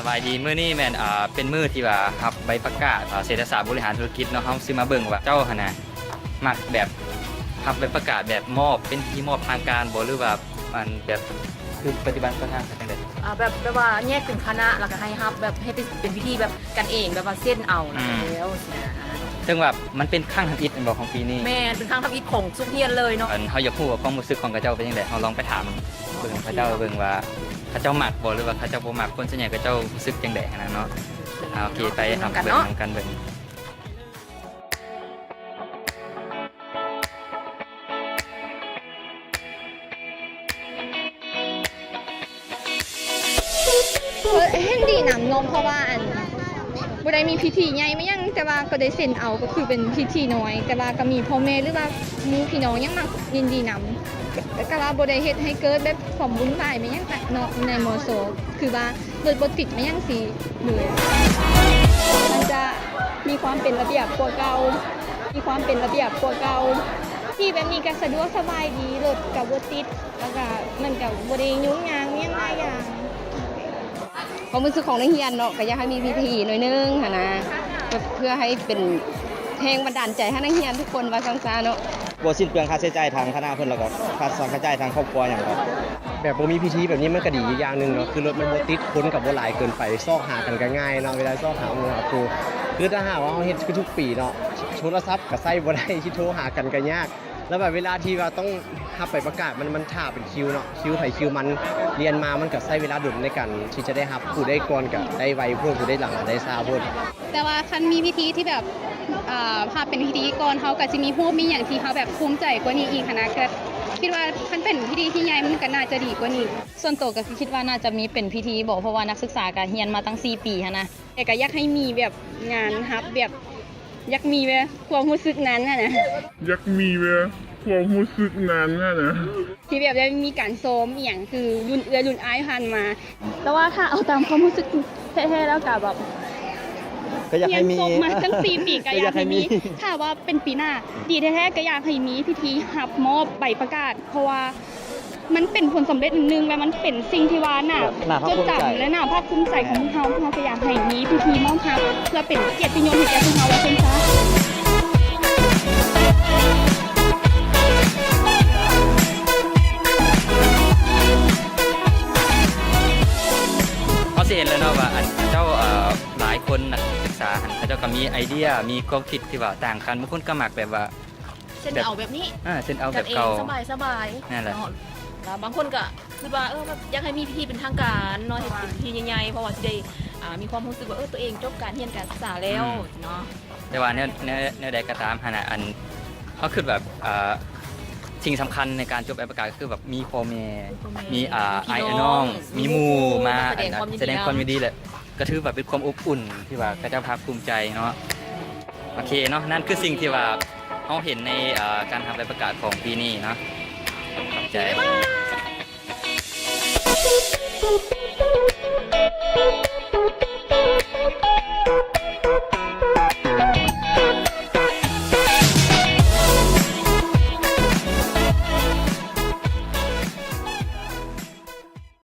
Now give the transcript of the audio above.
ສະບາຍດີ ມື້ນີ້ແມ່ນ ອ່າ ເປັນມື້ທີ່ວ່າຮັບໃບປະກາດ ອ່າ ເສດຖະສາດບໍລິຫານທຸລະກິດເນາະ. ເຮົາຊິມາເບິ່ງວ່າເຈົ້າຫັ້ນນະ ມັກແບບຮັບໃບປະກາດແບບມອບ ເປັນພິທີມອບທາງການບໍ່ ຫຼືວ່າອັນແບບ ຄືປະຕິບັດຕໍ່ທາງຈັ່ງໃດ? ອ່າ ແບບ ແບບວ່າແຍກເປັນຄະນະ ແລ້ວກໍໃຫ້ຮັບ ແບບໃຫ້ເປັນ ເປັນພິທີແບບກັນເອງ ແບບວ່າເຊັນເອົາ ອືມ ແລ້ວຊີ້ນະ. ເຖິງວ່າມັນເປັນຄັ້ງທຳອິດແມ່ນບໍ່ຂອງປີນີ້? ແມ່ນ ເປັນຄັ້ງທຳອິດຂອງສຸກຮຽນເລີຍເນາະ. ອັນ ເຮົາຢາກຮູ້ວ່າຄວາມຮູ້ສຶກຂອງເຂົາເຈົ້າເປັນຈັ່ງໃດ ເຮົາລອງໄປຖາມເບິ່ງເຂົາເຈົ້າເບິ່ງວ່າ ເຂົາເຈົ້າມັກບໍ່ ຫຼືວ່າເຂົາເຈົ້າບໍ່ມັກ ຄົນສ່ວນໃຫຍ່ເຂົາເຈົ້າຮູ້ສຶກຈັ່ງໃດຫັ້ນນະເນາະ. ອ່າ ໂອເຄ ໄປ ເຮົາໄປເບິ່ງນຳກັນເບິ່ງ. ເຫັນດີນຳເນາະ ເພາະວ່າອັນ ບໍ່ໄດ້ມີພິທີໃຫຍ່ມາຫຍັງ ແຕ່ວ່າກໍໄດ້ເຊັນເອົາ ກໍຄືເປັນພິທີນ້ອຍ ແຕ່ວ່າກໍມີພໍ່ແມ່ ຫຼືວ່າໝູ່ພີ່ນ້ອງຫຍັງມາຍິນດີນຳ ແຕ່ວ່າບໍ່ໄດ້ເຮັດໃຫ້ເກີດແບບຄວາມວຸ້ນວາຍມາຫຍັງເນາະ ໃນ ມຊ ຄືວ່າ ລົດບໍ່ຕິດມາຫຍັງຊີ້ ໂດຍ ມັນຈະມີຄວາມເປັນລະບຽບກວ່າເກົ່າ ມີຄວາມເປັນລະບຽບກວ່າເກົ່າ ທີ່ແບບນີ້ກໍສະດວກສະບາຍດີ ລົດກໍບໍ່ຕິດ ແລ້ວກໍມັນກໍບໍ່ໄດ້ຫຍຸ້ງຍາກຫຍັງຫຼາຍຢ່າງ. ຄວາມຮູ້ສຶກຂອງນັກຮຽນເນາະ ກໍຢາກໃຫ້ມີພິທີໜ້ອຍໜຶ່ງຫັ້ນນະ ເພື່ອໃຫ້ເປັນແຮງບັນດານໃຈໃຫ້ນັກຮຽນທຸກຄົນ ວ່າຊັ້ນຊະເນາະ. ບໍ່ສິ້ນເປືອງຄ່າໃຊ້ຈ່າຍທາງຄະນະເພິ່ນ ແລ້ວກໍຄ່າໃຊ້ຈ່າຍທາງຄອບຄົວຫຍັງ. ແບບບໍ່ມີພິທີແບບນີ້ມັນກໍດີອີກຢ່າງໜຶ່ງເນາະ ຄືລົດມັນບໍ່ຕິດ ຄົນກໍບໍ່ຫຼາຍເກີນໄປ ຊອກຫາກັນກໍງ່າຍເນາະ ເວລາຊອກຫາໝູ່ຫາຄູ່. ຄືຖ້າຫາກວ່າເຮົາເຮັດຄືທຸກປີເນາະ ໂທລະສັບກໍໃຊ້ບໍ່ໄດ້ ຊິໂທຫາກັນກໍຍາກ ແລ້ວແບບເວລາທີ່ວ່າຕ້ອງຮັບໃບປະກາດ ມັນ ມັນຖ້າເປັນຄິວເນາະ ຄິວໃຜຄິວມັນ ລຽນມາມັນກໍໃຊ້ເວລາດົນໃນການທີ່ຈະໄດ້ຮັບ ຜູ້ໃດກ່ອນກໍໄດ້ໄວໂພດ ຜູ້ໃດຫຼັງກໍໄດ້ຊ້າໂພດ. ແຕ່ວ່າຄັນມີພິທີທີ່ແບບ ເອີ ຖ້າເປັນພິທີກ່ອນ ເຮົາກໍຊິມີຮູບມີຫຍັງທີ່ເຮົາແບບພູມໃຈກວ່ານີ້ອີກຫັ້ນນະ ກໍຄິດວ່າຄັນເປັນພິທີທີ່ໃຫຍ່ມັນກໍໜ້າຈະດີກວ່ານີ້. ສ່ວນໂຕກໍຄືຄິດວ່າໜ້າຈະມີເປັນພິທີບໍ ເພາະວ່ານັກສຶກສາກໍຮຽນມາຕັ້ງສີ່ປີຫັ້ນນະ ແຕ່ກໍຢາກໃຫ້ມີແບບງານຮັບແບບ ຢາກມີແບບຄວາມຮູ້ສຶກນັ້ນຫັ້ນນະ ຢາກມີແບບຄວາມຮູ້ສຶກນັ້ນຫັ້ນນະ ທີ່ແບບໄດ້ມີການຊ້ອມອີ່ຫຍັງ ຄືລຸ້ນເອື້ອຍລຸ້ນອ້າຍຜ່ານມາ. ແຕ່ວ່າຖ້າເອົາຕາມຄວາມຮູ້ສຶກແທ້ໆ ແລ້ວກໍແບບ ກໍຢາກໃຫ້ມີ ຮຽນຈົບມາຕັ້ງສີ່ປີ ກໍຢາກໃຫ້ມີ ກໍຢາກໃຫ້ມີ. ຖ້າວ່າເປັນປີໜ້າ ດີແທ້ໆ ກໍຢາກໃຫ້ມີພິທີຮັບມອບໃບປະກາດ ເພາະວ່າມັນເປັນຜົນສຳເລັດໜຶ່ງ ແລະ ມັນເປັນສິ່ງທີ່ວ່າໜ້າ ໜ້າພາກພູມໃຈ ຈົດຈຳ ແລະ ໜ້າພາກພູມໃຈຂອງພວກເຮົາ. ພວກເຮົາກໍຢາກໃຫ້ມີພິທີມອບຮັບ ເພື່ອເປັນກຽດຕິຍົດໃຫ້ແກ່ພວກເຮົາ ວ່າຊັ້ນຊະ. ເຮົາຊິເຫັນແລ້ວເນາະວ່າ ອັນ ເຂົາເຈົ້າ ເອີ ຫຼາຍຄົນນັກສຶກສາຫັ້ນ ເຂົາເຈົ້າກໍມີໄອເດຍ ມີຄວາມຄິດທີ່ວ່າຕ່າງກັນ. ບາງຄົນກໍມັກແບບວ່າ ເຊັນເອົາແບບນີ້ ອາ ເຊັນເອົາແບບເກົ່າ ກັນເອງ ສະບາຍໆ ນັ້ນແຫຼະເນາະ. ແລ້ວບາງຄົນກໍຄິດວ່າ ເອີ ແບບຢາກໃຫ້ມີພິທີເປັນທາງການເນາະ ເຮັດເປັນພິທີໃຫຍ່ໆ ເພາະວ່າຊິໄດ້ ອ່າ ມີຄວາມຮູ້ສຶກວ່າ ເອີ ຕົວເອງຈົບການຮຽນການສຶກສາແລ້ວ ອືມ ເນາະ. ແຕ່ວ່າແນວ ແນວ ແນວໃດກໍຕາມຫັ້ນນະ ອັນ ເຮົາຄິດແບບ ອ່າ ສິ່ງສຳຄັນໃນການຈົບໃບປະກາດ ກໍຄືແບບມີພໍ່ແມ່ ມີພໍ່ແມ່ ມີ ອ່າ ມີພີ່ນ້ອງ ອ້າຍ ມີນ້ອງ ມີໝູ່ ມີໝູ່ມາ ມາສະແດງຄວາມຍິນດີ ສະແດງຄວາມຍິນດີ ແລະ ກໍຖືວ່າເປັນຄວາມອົບອຸ່ນທີ່ວ່າເຂົາເຈົ້າພາກພູມໃຈເນາະ. ໂອເຄເນາະ ນັ້ນຄືສິ່ງທີ່ວ່າເຮົາເຫັນໃນ ເອີ ການຮັບໃບປະກາດຂອງປີນີ້ເນາະ. ຂອບໃຈ. ບາຍບາຍ.